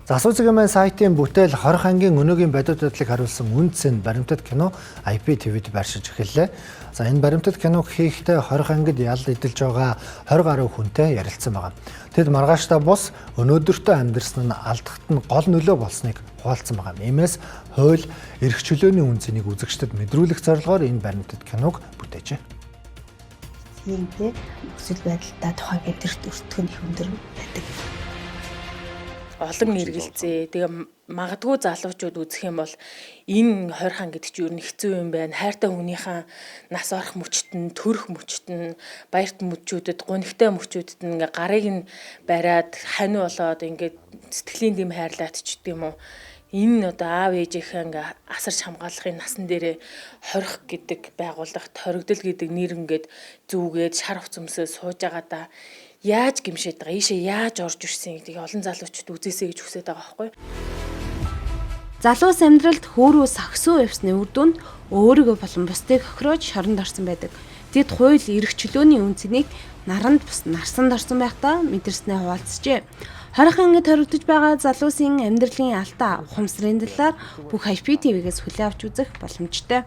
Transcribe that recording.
Залуу маань сайтын бүтээл 20 ангийн өнөөгийн бодит байдлыг харуулсан үнэ цэн баримтат кино IPTV-д байршиж эхэллээ. За, энэ баримтат киног хийхдээ 20 ангид ял эдэлж байгаа 20 гаруй хүнтэй ярилцсан байгаа. Тэд маргааштай бус өнөөдөртөө амьдарсан нь алдахад нь гол нөлөө болсныг хуваалцсан байгаа. Иймээс хууль, эрх чөлөөний үнэ цэнийг үзэгчдэд мэдрүүлэх зорилгоор энэ баримтат киног бүтээжээ. Тийм тий, нөхцөл байдалтай тухайн гэмтэрт өртөх нь их өндөр байдаг. Олон эргэлзээ. Тэгээ магадгүй залуучууд үзэх юм бол энэ 20 хан гэдэг чинь ер нь хэцүү юм байна. Хайртай хүнийхээ нас орох мөчт нь, төрөх мөчт нь, баярт мөчүүдэд, гунигтай мөчүүдэд нь ингээ гарыг нь бариад ханиу болоод ингээд сэтгэлийн дэм хайрлаад ч гэдэг юм уу. Энэ одоо аав ээжийнхээ ингээ асарч хамгаалахын насан дээрээ хорих гэдэг байгууллагт хоригдол гэдэг нэр ингээд зүүгээд шар хувц өмсөө сууж байгаадаа яаж гимшээд байгаа, ийшээ яаж орж ирсэн гэдгийг олон залуучууд үзээсэй гэж хүсэж байгаа байхгүй. Залуус амьдралд хөөрөө сагсуу явсны үр дүнд өөрийгөө болон бусдыг хохироож шоронд орсон байдаг. Тэд хууль, эрх чөлөөний үнэ цэнийг наранд бус нарсанд орсон байхдаа мэдэрснээ хуваалцжээ. 20 ангид хоригдож байгаа залуусын амьдралын алдаа, ухамсарын талаар бүх IPTV-гээс хүлээн авч үзэх боломжтой.